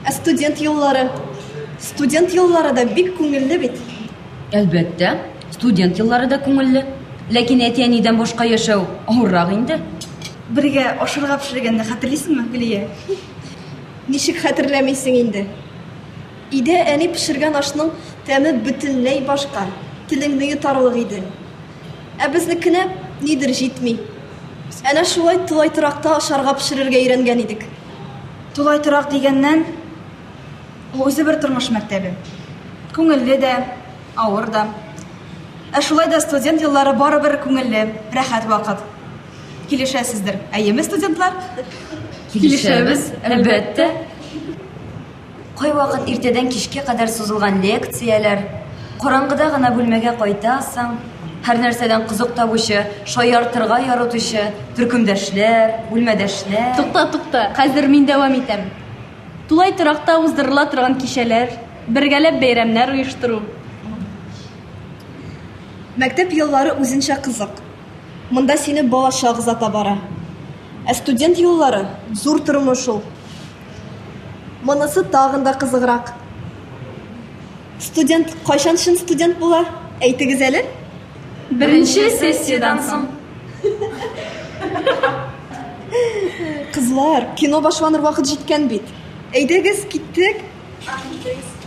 Ә студент еллары? Студент еллары да бик күңелле бит. Әлбәттә, студент еллары да күңелле. Ләкин әти-әнидән башка яшәү авыррак инде. Бергә ашарга пешергәнне хәтерлисеңме, Гөлия? Ничек хәтерләмисең инде? Өйдә әни пешергән ашның тәме бөтенләй башка, телеңне йотарлык иде. Ә безнекенә нидер җитми. Әнә шулай тулай торакта ашарга пешерергә өйрәнгән идек. Тулай торак дигәннән, ул үзе бер тормыш мәктәбе. Күңелле дә, авыр да. Ә шулай да студент еллары барыбер күңелле, рәхәт вакыт. Килешәсездер, әйеме, студентлар? Килешәбез, әлбәттә. Кайвакыт иртәдән кичкә кадәр сузылган лекцияләр, караңгыда гына бүлмәгә кайтасың, һәр нәрсәдән кызык табучы, шаяртырга яратучы төркемдәшләр, бүлмәдәшләр. Тукта, тукта, хәзер мин дәвам итәм. Тулай торакта уздырыла торган кичәләр, бергәләп бәйрәмнәр оештыру. Мәктәп еллары үзенчә кызык. Монда сине балачак озата бара. Ә студент еллары, зур тормыш ул. Монысы тагын да кызыграк. Студент кайчан чын студент була? Әйтегез әле. Беренче сессиядән соң. Кызлар, кино башланыр вакыт җиткән бит. Әйдәгез, киттек. Киттек.